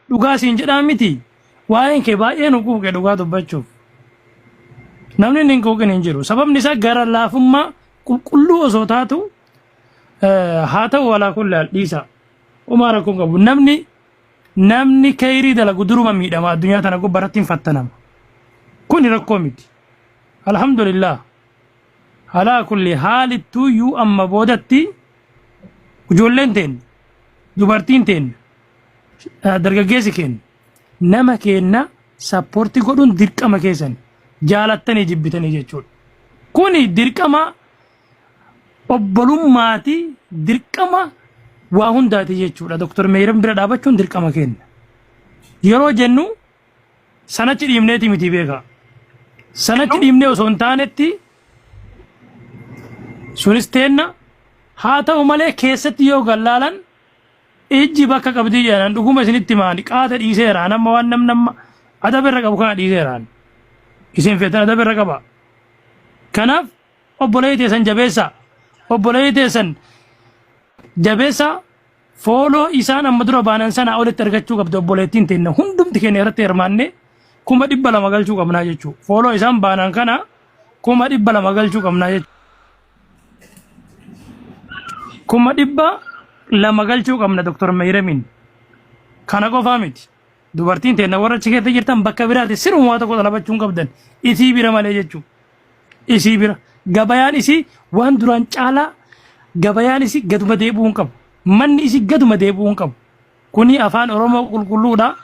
Dhugaa siin jedhaa miti. Waa'een kee baay'ee nu quuqe dhugaa dubbachuuf. Namni inni hin quuqin hin jiru. Sababni isaa gara laafummaa qulqulluu osoo taatu haa ta'u walaa kulli haal dhiisa. Homaa rakkoo hin qabu. Namni kayrii dalagu duruma miidhama addunyaa tana gubbaa irratti hin fattanama. Kuni rakkoo miti. Alhamdulillah. Alaa kulli haalittuuyyuu amma boodatti ijoolleen teenna, dubartiin teenna, dargaggeessi keenna, nama keenna sappoortii godhuun dirqama keessan jaalattanii jibbitanii jechuudha. Kuni dirqama obbolummaati, dirqama waa hundaati jechuudha. Doktor Meeyiran bira dhaabachuun dirqama keenna. Yeroo jennu sanachi dhiibneeti miti beekaa. Sanachi dhiibnee osoo hin taanetti sunis teenna haa ta'u malee keessatti yoo gallaalan ijji bakka qabdii jedhan dhuguma isinitti maani qaata dhiiseera amma waan namni amma adaba irra qabu kana dhiiseera. Isin feetan adaba irra qaba. Kanaaf obboleeyyi teessan jabeessaa. Obboleeyyi teessan jabeessaa follow isaan amma dura baanan sanaa olitti argachuu qabdi obboleettiin teenna hundumti keenya irratti hirmaannee 200,000 galchuu qabnaa jechuudha. Follow isaan baanan kana 200,000 galchuu qabnaa jechuudha. 200,000 galchuu qabna Dr. Meyremiin. Kana qofaa miti. Dubartiin teenna warra achi keessa jirtan bakka biraati siruma waa tokko xalabachuu hin qabdan. Isii bira malee jechuudha. Isii bira. Gabayaan isii waan duraan caalaa gabayaan isii gaduma deebi'uu hin qabu. Manni isii gaduma deebi'uu hin qabu. Kuni afaan Oromoo qulqulluudha.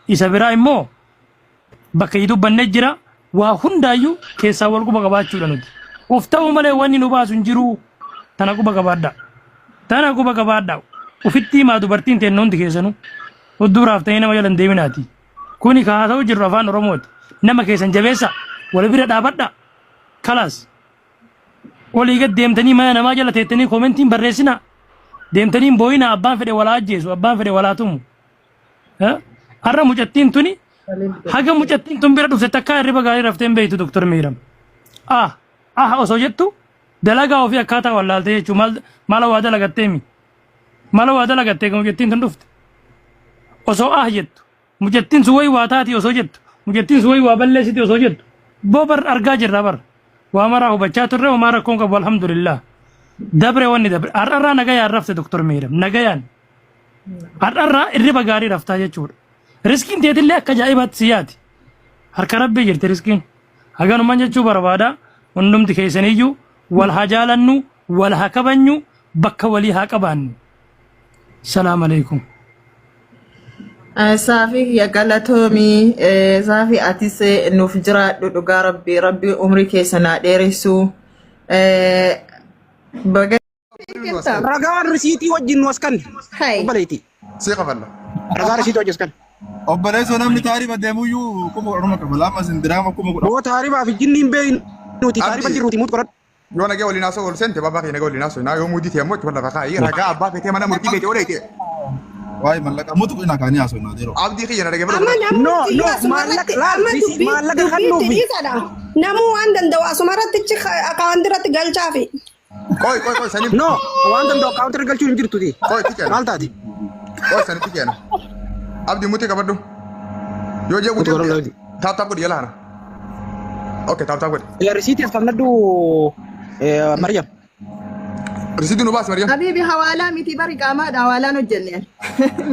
Isa biraa immoo bakka itti dubbannee jira. Waa hundaayyuu keessaa wal quba qabaachuudha nuti. Of ta'uu malee wanni nu baasu hin jiru. Tana quba qabaadhaa. Tana quba qabaadhaa. Ufitti himaa dubartiin teenna hundi keessanuu. Hudduu raaftanii nama jala hin deeminaati. Kuni ka haasa'u jirru afaan Oromooti. Nama keessan jabeessa. Wal bira dhaabadhaa. Kalaas. Olii gad deemtanii mana namaa jala teettanii koomentiin barreessinaa. Deemtanii hin boo'inaa abbaan fedhe walaa ajjeesu abbaan fedhe walaa tumu. Har'a mucattiin tuni haga mucattiin tun bira dhufte takkaa hirriba gaarii raftee hin beektu Dr. Miiram. Ah ah osoo jettu dalagaa ofii akkaataa wallaalte jechuun maal maala waa dalagattee mi? Mala waa dalagattee mucattiin tun dhufte. Osoo ah jettu mucattiin sun wayi waa taati osoo jettu mucattiin sun wayi waa balleessiti osoo jettu boo bar argaa jirra bar waa maraa hubachaa turre homaa rakkoon qabu alhamdulillah. Dabre wanni dabre har'arraa nagayaan rafte Dr. Miiram nagayaan. Har'arraa irriba gaarii raftaa jechuudha. Riskiin teetillee akka ajaa'ibaatti si yaati. Harka rabbii jirti riskiin. Haganuman jechuu barbaada. Hundumti keessaniyyuu wal haa jaalannu, wal haa kabajnu, bakka walii haa qabaannu. Salaam alaikum. Saafii ya galatoomii saafii atis nuuf jiraadhu dhugaa rabbii rabbii umrii keessa naa dheeressu. Baga Ragaan risiitii wajjin nu as kanni. Hai. Obboleetti. Si kafalla. Ragaa risiitii wajjin as kanni. Obboleessoo namni taarifa deemuyyuu 10,000 kafala. Amma isin diraama 10,000. Boo taaribaa fi jinni hin beeknu nuti taariba Abdi. jirruuti muut qoradhu. Yoo nagee waliin haasa'u ol seente babbaa kee nagee waliin haasa'u. Yoo muudii ta'e ammoo itti lafa kaa'ii ragaa abbaa feetee mana murtii feetee olee ta'e. Waa'ee mallaqa mutu qinaa kaanii haasa'u naa yeroo. Abdii kiyya na dhagee Amma No, namni no, asumarratti maallaqa laal amma risii dubbii maallaqa dubbii itti kennuufi. dhiisadha. Namuu waan danda'u asumarratti akaawwantii irratti galchaafi. Qoy qoy qoy saniif. No, waan danda'u akkaawuntii irra galchuu hin jirtuti. Qoy itti kenna. Maal taati? Qoy sanitti kenna. Abdii mutii qabadhu. Yoo jee Mutu godhadhu guutuu abdii. taap taap godhi jala kana. Okay taap taap godhi. Risiitii as qabnadhu Maryam. Risiitii nu baasi Maryam. Habibi hawaalaa miti bari qaamaadha hawaalaan hojjenne.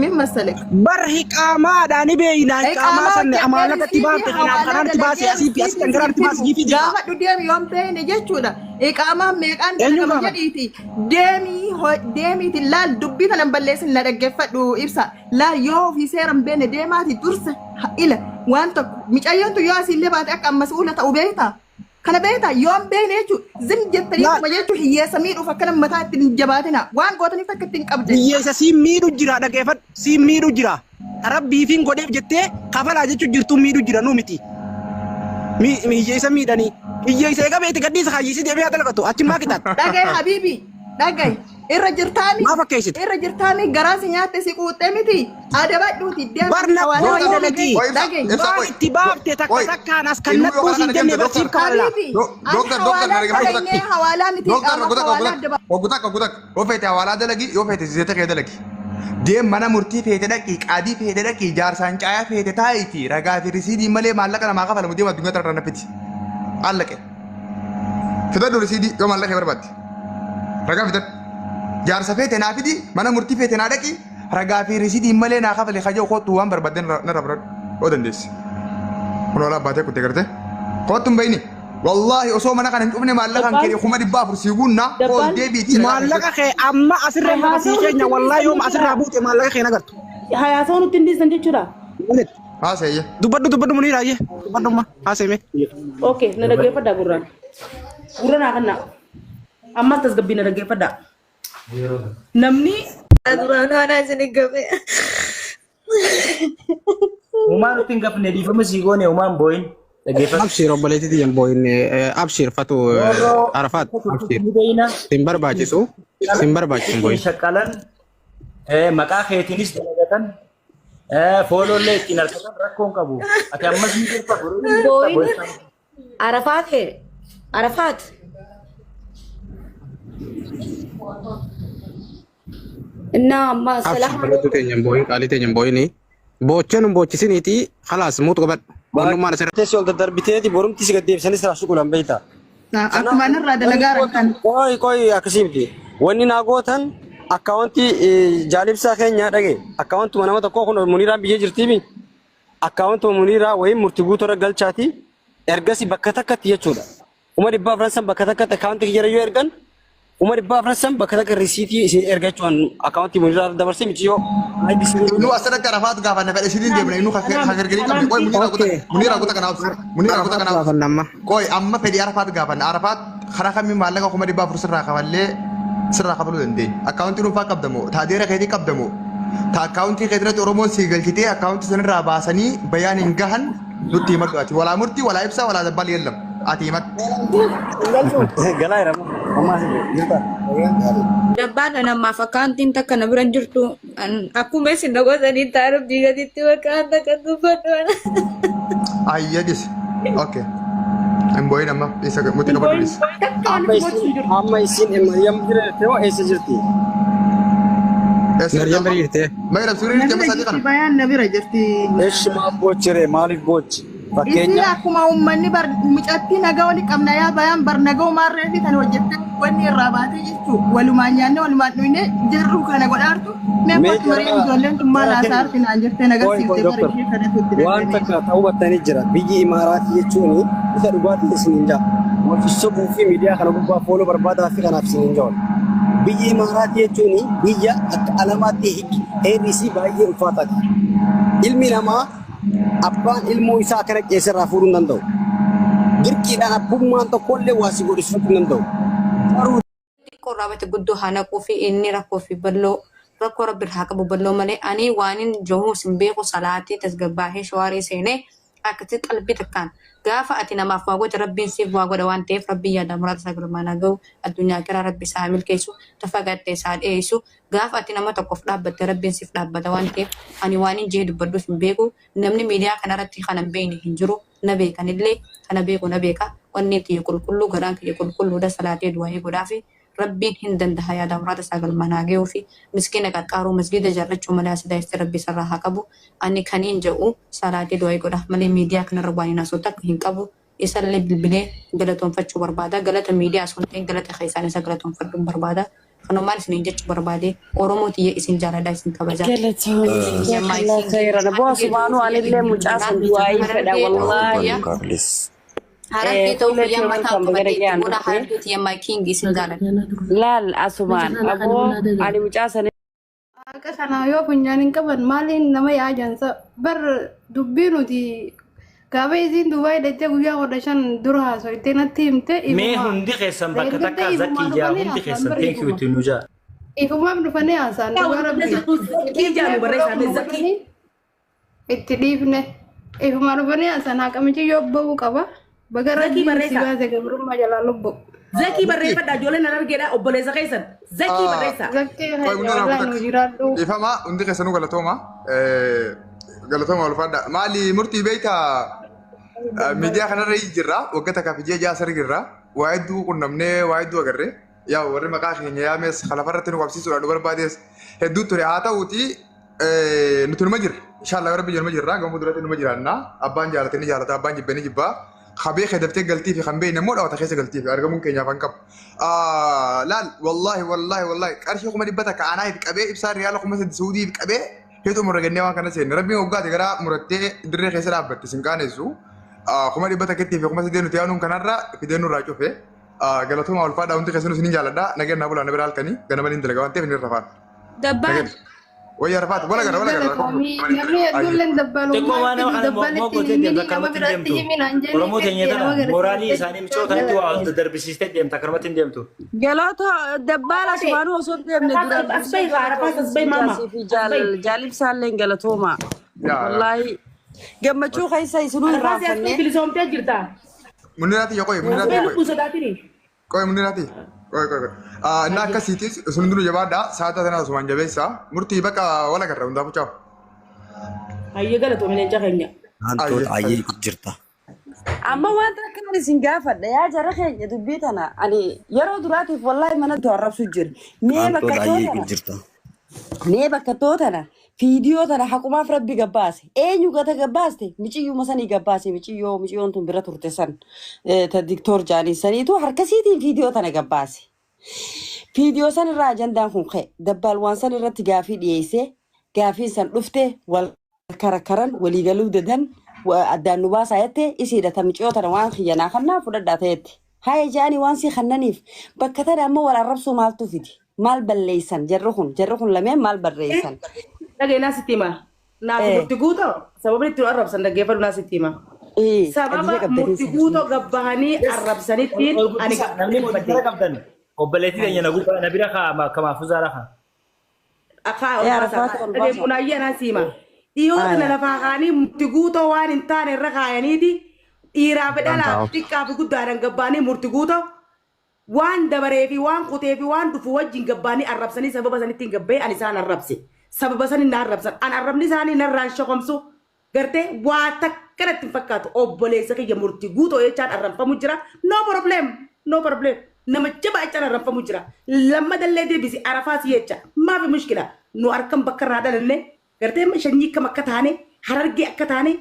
Min masalek. Bar hiqaamaadha ni beeyna hiqaamaa san amaalaqatti baafte kanaaf kanaatti baase asii fi asii dhangalaatti baase jiifii jira. Gaafadhu deemi yoon beeyne jechuudha. Iqaamaan meeqaan Eenyuun dalagama gaafadha? jedhiiti. Deemii deemiiti laal dubbii kana hin balleessin na dhaggeeffadhu ibsa. Laal yoo ofii seera hin beekne deemaati dursa ila waan tokko micayyoon tun yoo asiillee baate akka ammas uula ta'u beektaa? Kana beektaa yoo hin beekne jechuudha. Zim jettanii Laal. dhuma jechuun hiyyeessa miidhuuf akkana mataa ittiin hin jabaatina. Waan gootaniif akka ittiin qabdan. Hiyyeessa siin miidhu jira dhaggeeffadhu siin miidhu jira. Rabbiifiin godheef jettee kafalaa jechuun jirtuu miidhu jira nu miti. Hiyyeessa miidhanii. Hiyyeessa eega beekte gadhiisa hiyyeessi deemee haa dalagatu achi maa qixaata. Dhagaye habiibi dhagaye irra jirtaami Maa fakkeessite? irra jirtaami garaa si nyaatte si quuxxe miti adabadhuuti deemi Barna hawaalaa koo wayii miti. dalagee Qoy ibsa dhagaye ibsa Waan qoy. itti baafte takka Qoy. takkaan as kan Ilmuu yoo nadduu kana siin kana jenne deemte barsiif doktar. kafala. habiibi ani Doktar doktar na hawaalaa dhaggeeffadhu dalagnee takka. hawaalaa miti Doktar qaama ogguu takka hawaalaa adda ogguu takka ogguu takka yoo feete hawaalaa dalagi yoo feete zeeta kee dalagi. Deem mana murtii feete dhaqi, qaadii feete dhaqi, jaarsaan caayaa feete taa'iiti ragaa fi risiidii malee maallaqa namaa kafalamu deem addunyaa tanarra na fidi. Allaqe. Fidadhu risiidii yoo maallaqa kee barbaadde. Ragaa fidadhu. Jaarsa feete naa fidi, mana murtii feete naa dhaqi, ragaa fi risiidii malee naa kafali kaja'u kottu waan barbaadde narra fudhadhu yoo dandeesse. Kun olaa baatee kutte garte. Kottu hin bayini. Wallaahi osoo mana kana hin cufne maallaqa kan kee 400,000 sii guunna koos deebiitii ragaa Maallaqa kee amma asirra lafa sii keenya wallaahi yooma asirraa buute maallaqa kee hin agartu. Hayaasoo nutti hin dhiisan jechuudha. Haasa'e. Dubbadhu dubbadhu munii raayye dubbadhu amma haasa'e. Okay, na dhaggeeffadhaa gurraan. Gurra naa kannaa. Ammas tasgabbii na dhaggeeffadhaa. Namni Duraan haadha isin hin gafe. Uumaan nutti hin gafne dhiifama sii goone uumaan boo'in. Dhaggeeffadhu. Abshir obboleettii tiyyan boo'in abshir fatu Roorroo Arafaat abshir ni beeyna. sin barbaachisu sin barbaachisu Ittiin boo'in. shaqqalan maqaa keetiinis dalagatan fooloollee ittiin argatan rakkoo hin qabu. Ati ammas ni jirta boruu ni jirta Boo'in boo'in. Arafaat Arafaat. Innaa amma Abshir salaam bareedduu teenya hin boo'in qaalii teenya hin boo'ini. Boochee nun boochisiniiti khalaas muutu qabadhu. Wannummaan asirra. Teessi ol daddarbiteeti borumti si gad deebisanii siraa shuqulan beekta. Akkuma irraa dalagaa rakkan. Qoy qoy akkasii miti. Wanni naa gootan akkaawwantii jaalibsaa keenya dhage akkaawwantuma nama tokkoo kun muniiraan biyya jirtiimi. Akkaawwantuma muniiraa wayii murtii guutuu irra galchaati ergasi bakka takkatti jechuudha. 400,000 san bakka takkatti akkaawwantii kiyyarra yoo ergan 400,000 san bakka takka risiitii isin erga jechuun akkaawwantii muniiraa irra dabarsee miciyyoo IBC Nu asirratti Arafaat gaafanna fedhe isiniin deemna inni gargarii qabne. Qoy Muniiraa kuta Muniiraa kuta kanaaf Muniiraa kuta Arafaat kanaaf. gaafanna amma. Qoy amma fedhii Arafaat gaafanna. Arafaat karaa kamiin maallaqa 400,000 sirraa kafallee sirraa kafaluu dandeenya. Akkaawuntii dhuunfaa qabda moo taadeera keetii qabda moo ta akkaawuntii keetii irratti Oromoon sii galchitee akkaawuntii sanirraa baasanii bayaan hin gahan nutti himadhu ati. Walaa murtii walaa ibsaa walaa dabbal yeellam. Ati himadhu. Galaa jira ammaa jirta. Dabbaan an ammaaf akkaantiin takka na bira hin jirtu. Akkuma isin na gootanii ta'a rabbii gaditti bakka takka dubbadhu. Ayyadis. Okay. Hin boo'in amma isa muti qabadhu dhis. Takka Amma waan gochuu isin jiru. amma isin Maryam bira jirte moo eessa jirti? Eessa Maryam bira jirtee. Maryam suurri Na jirti bira amma sadii jirti kana. bayaan na bira jirti. Eshi maaf boochire maaliif boochi? Isin Fakkeenya akkuma uummanni bar mucattii nagaa wali qabna yaa bayaan bar nagaa umaarree fi kan hojjettee wanni irraa baatee jechuu walumaan nyaanne walumaan dhuyne jarruu kana godhaartu mee mee kottu mariin jara ijoolleen tun maal jara haasaa kenna arti naan jettee qoy qoy nagarsiifte bara doktor ishee kadhatu itti waan dandamee. takka ta'uu hubattanii jira biyyi imaaraatii jechuun isa dhugaatii isin hin jaa wal sossobuu fi miidiyaa kana gubbaa fooloo barbaadaa fi kanaaf isin hin jaa biyyi imaaraatii jechuun biyya akka alamaatti heerri isii baay'ee ulfaataadha ilmi namaa Abbaan ilmoo isaa akkana qeessa irraa fuudhuu hin danda'u. Dirqiidhaan abbummaan tokkollee waa si godhisiifachuu hin danda'u. Garuu Xiqqoo irraa bate guddoo haa naquu fi inni rakkoo fi balloo rakkoo rabbi irraa haa qabu balloo malee ani waanin jahuus hin beeku salaatee tasgabbaahee shawaarii seenee akkatti qalbii takkaan gaafa ati namaaf waa goote rabbiin siif waa godha waan ta'eef rabbiin yaada muraada isaa galmaan haa ga'u addunyaa akiraa rabbi isaa haa milkeessu ta fagaatte isaa haa dhiyeessu Gaafa ati nama tokkof dhaabbatte Rabbiin sif dhaabbata waan ta'eef ani waanin je'ee dubbadhus hin beeku namni miidiyaa kanarratti kana hin beekne hin jiru na beekanillee kana beeku na beeka onneen tiyya qulqulluu garaan kiyya qulqulluudha salaatee du'aa'ii godhaafi Rabbiin hin dandaha yaada muraada isaa galmaan haa gayuufi miskiina qarqaaruu masgiida ijaarrachuu malee hasidaa issi Rabbi isarraa haa qabu ani kaniin je'u salaatee du'aa'ii godhaaf malee miidiyaa kanarra waanin haasa'u takka hin qabu Isallee bilbilee galatoonfachuu barbaada. Galata miidiyaa osoo hin ta'in galata keessaan isa galatoonfadhuun barbaada. Kanumaan isiniin jechuu barbaade. Oromoo tiyya isin jaaladha isin kabaja. Galatoomii jazakallah khairan. Boo asumaanuu anillee mucaa san du'aayii fedha wallaahi. Harargee ta'uu Fuula kiyya kee mataa welcome baga qabadhee itti dhagayaan godha dhufte. harargee tiyya my king isin jaaladha. Laal asumaan aboo ani mucaa san Waaqa kana yoo funyaan hin qaban maaliin nama yaajansa bar dubbii nuti gaafa isiin Dubaay dhaqxee guyyaa 15 dura haasoftee natti himte Mee ifuma hundi keessan bakka reeggadda takkaa ifumaa zakkii jaa dhufanii hundi haasa'an keessan bar thank you ifuma itti nu jaa. ifumaaf dhufanii haasa'an dhugaa rabbi Zakkii jaa nu barreessaa mee itti zakkii. itti dhiifne ifuma dhufanii haasa'an haqamichi yoo ba'uu qaba baga Zakii rabbiin si barreessaa. baase gabrummaa jalaa lubbu. Zakii barreeffadhaa ijoolleen harargeedha obboleessa keessan. Zakii barreessaa. Zakkee Qoy hayya hundi irraa wallahi nu kutak. jiraadhu. Dhiifama hundi keessanuu galatooma. Galatooma ulfaadha. Maali murtii beektaa miidiyaa kanarra jirra waggaa takkaa fi ji'a ja'a sirri jirra. Waa hedduu qunnamnee waa hedduu agarre. Yaa warri maqaa keenya yaames lafarratti nu qabsiisuudhaan nu barbaades hedduu ture haa ta'uuti nuti numa jirra. Inshallah rabbi numa jirra gamoo duratti numa jiraanna. Abbaan jaalate ni jaalata abbaan jibbe ni jibba. Kabee kee daftee galtii fi kan beekne immoo dhawata keessa galtii fi argamuun keenyaaf kan qabu. Laal wallaahi wallaahi wallaahi qarshii 100,000 anaa if qabee ibsaa riyaala 3,000 Suudii if qabee heetu murra gannee waan kana seenne. Rabbiin waggaati garaa murattee dirree keessa dhaabbatte sin qaanessu. 100,000 fi 3,000 nuti yaanuun kanarra fidee nurraa cufe. Galatooma ulfaadhaa hundi keessanuu isinin jaaladha. Nageen naa bulaa na bira halkanii ganama niin dalaga waan ta'eef inni rafaan. Dabbaan. Nageen. Wayya rafaat wala gara wala gara. Galatoomii namni hedduulleen Xiqqoo dabbaalummaa waan nama fidu kana moo dabbalitti gootee hin deemta himini nama akkanumatti hin biratti deemtu. himin an jennee Oromoo teenya jettee tana nama mooraalii garsiiftee isaanii michoo tanatti waa ol darbisiistee deemta akkanumatti hin deemtu. Galaata dabbaala asumaanuu osoo hin deemne duraan As bahi Arafaat as bahi maama. dursee fi jaalibsaallee galatooma. Yaa. Wallaahi gammachuu keessa isinuu hin Arafaat as bahi raanfanne. bilisoomtee jirta. Muniraati yaa qoy As muniraati bahi yaa qoy. lubbuu sodaatini. Qoy muniraati. Qoy qoy qoy. Inni akkasiitis sun hundinuu jabaadha. Sa'aataa tana asumaan jabeessa. Murtii bakka wala garra hundaafuu caafu. Hayyee galatoomii leenca keenya. Hantoota ayyee jirta. Amma wanta akkanaan isin gaafadha yaa jara keenya dubbii tana ani yeroo duraatiif wallaahi mana arrabsu jira. Mee bakka Hantoota ayyee tana jirta. mee bakka tana fiidiyoo tana haqumaaf rabbi gabbaase eenyu gata gabbaaste miciyyuma sanii gabbaase miciyyoo miciyyoon tun bira turte san ta diktoor jaanii saniitu harkasiitiin fiidiyoo tana gabbaase. Fiidiyoo san irraa ajandaan kun ka'e dabbaal waan san irratti gaafii dhiyeessee gaafiin san dhufte wal karakaran waliigaluu dadan addaan nu baasaa jette isiidha ta miciyoo tana waan xiyyanaa kannaa fudhadhaa ta'etti. Haaya jaanii waan si kannaniif bakka tana amma wal arrabsuu maaltu fidi? Maal balleessan jarri kun jarri kun lameen maal barreessan? Dhagee naa sitti hima. Naaf murti guutoo sababni ittiin arrabsan dhaggeeffadhu naa sitti hima. Sababa Qabiyyee qabdanii murti guutoo gabbahanii arrabsanittiin Ol ani guddisa namni moditara qabdan obboleettii teenya na gubbaa na bira kaa kamaafuu zaara kaa. Akka ol Yaa baasa. Arafaat ol Dhagee baasa. bunaayyee anaa siima. Dhiyoota na Aya. lafaa kaanii murti guutoo waan hin taane irra kaayaniiti dhiiraa fi dhalaa fi xiqqaa fi guddaadhaan gabbaanii murti guutoo waan dabaree fi waan kutee fi waan dhufu wajjin gabbaanii arrabsanii sababa sanittiin gabbee ani isaan arrabse. Sababa sanin na arrabsan. An arrabni isaanii narraan shokomsu. Gartee waa takka natti hin fakkaatu obboleessa kiyya murti guutoo jechaan arrabfamu jira. No problem. No problem. Nama jabaa jechaan arrabfamu jira. Lammadallee deebisi arafaas jecha. Maafi mushkila. Nu harkan bakka irraa dhalanne gartee shanyii kam akka taane harargee akka taane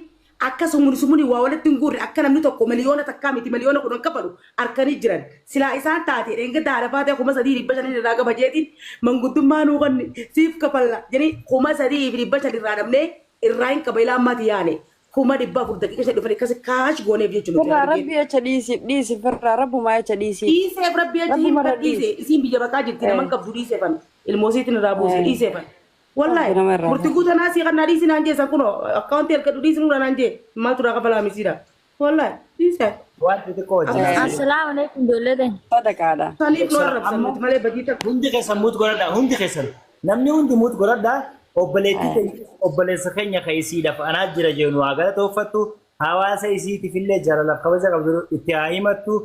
akka sumuni sumuni waa walitti hin guurre akka namni tokko 1,000,000 miti 10,000,000 kafalu harkanii jiran. Silaa isaan taate dheenga daarafaa ta'e 3,500 irraa qaba jeetiin manguddummaa nuu kanni siif kafalla jedhanii 3,500 irraa dhabnee irraa hin qaba ilaa ammaati yaane 400,000 daqiiqa ishee dhufan akkasi kaash gooneef jechuudha nuti Firraa harargeen. rabbi jecha dhiisiif dhiisiif firraa rabbumaa jecha dhiisiif. Dhiiseef rabbi jecha hin Rabbumarra dhiise dhiisi. isiin biyya baqaa jirti naman qabdu dhiiseefan ilmoosiitiin irraa buuse dhiiseefan. Rabbi Wallahi nama irraa murti guutaa naasii kan naa dhiisi naan jee san kunoo akkaawuntii erga dhiisi nuura naan jee maaltu irraa kafalaa misiidha. Wallahi dhiise. Waan xixiqqoo wajjin haasa'e. Assalaamu alaikum ijoollee teenya. Sadaqaadha. Saniif nu Ibsa arrabsan amma nuti malee badii takka. hundi keessan muut godhadhaa hundi keessan namni hundi muut godhadhaa obboleettii teenya obboleessa keenya ka isiidhaaf anaa jira jennu haa galatooffattu hawaasa isiitiif illee jaalalaaf kabaja qabdu itti haa himattu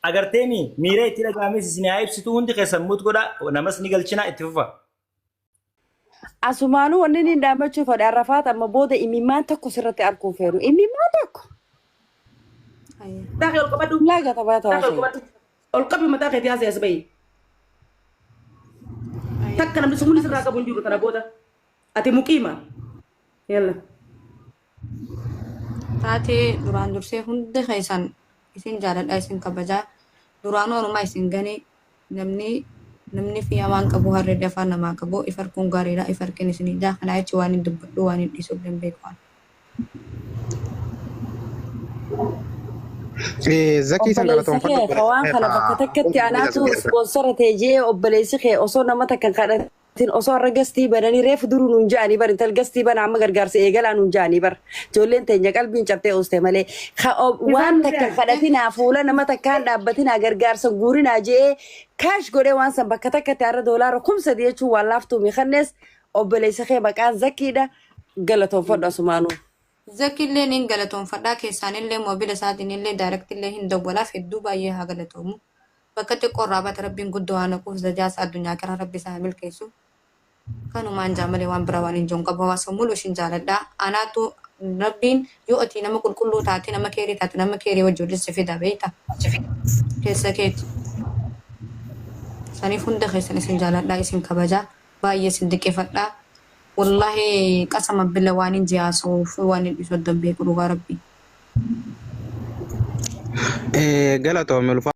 agarteemi miira itti dhaga'ames isin haa ibsitu hundi keessan muut godhaa namas ni galchina itti fufa. Asumaanuu wanni inni dhaabbachuu fedhe Arafaat amma booda imimmaan tokko sirratti arguu feeru. Imimmaan tokko. Mataa kee ol qabadhu. Laaga taphaa Mataa kee ol tawaasee. qabadhu. Ol qabi mataa keetii haasa'e as bahi. Takka namni sumni sirraa qabu hin jiru tana booda. Ati muqiima. Yalla. Taatee duraan dursee hundi keessan isin jaaladha isin kabajaa duraan oolumaa isin gane namni namni fi waan qabu harree dafaa namaa qabu if harkuun gaariidha if harkin isin ijaa kanaa jechi waan hin dubbadhu waan hin dhiisuuf hin beeku waan. Zakii san Obboleessi galatoonfadhu kee ka waan kana bakka takkatti anaatu ispoonsora ta'e jee obboleessi kee osoo nama takka hin kadhatin osoo har'a gastii bananii reefu duruu nuun ja'anii bar intal gastii bana amma gargaarsa eegalaa nuun ja'anii bar ijoolleen teenya qalbiin cabtee ooste malee ka waan Isaan takka hin kadhatinaa fuula nama takkaan dhaabbatinaa gargaarsa guurinaa jee kaash godhee waan san bakka takkatti har'a $3,000 jechuun waan laaftuu mikannees obboleessi kee maqaan zakkiidha galatoonfadhu asumaanuu. Zakkiillee niin galatoonfadhaa keessaanillee moobila isaatiinillee daayirektillee hin dawwalaaf hedduu baay'ee haa galatoomu. Bakka xiqqoo irraa baate rabbiin guddoo haa naquuf zajaasa addunyaa karaa rabbi isaa haa milkeessu. Kanumaan jaamalee waan biraa waan hin jiru qabu hawaasa mulu ishin jaaladha. Anaatu rabbiin yoo ati nama qulqulluu taate nama keerii taate nama keerii wajjin walitti si fida beekta. Keessa keeti. Saniif hunda keessan isin jaaladhaa isin kabajaa baay'ee isin diqqeeffadhaa. Wallaahi qasama billa waan hin jiyaasuuf waan hin dhiisu addan beeku dhugaa rabbi. Galatoome ulfaa.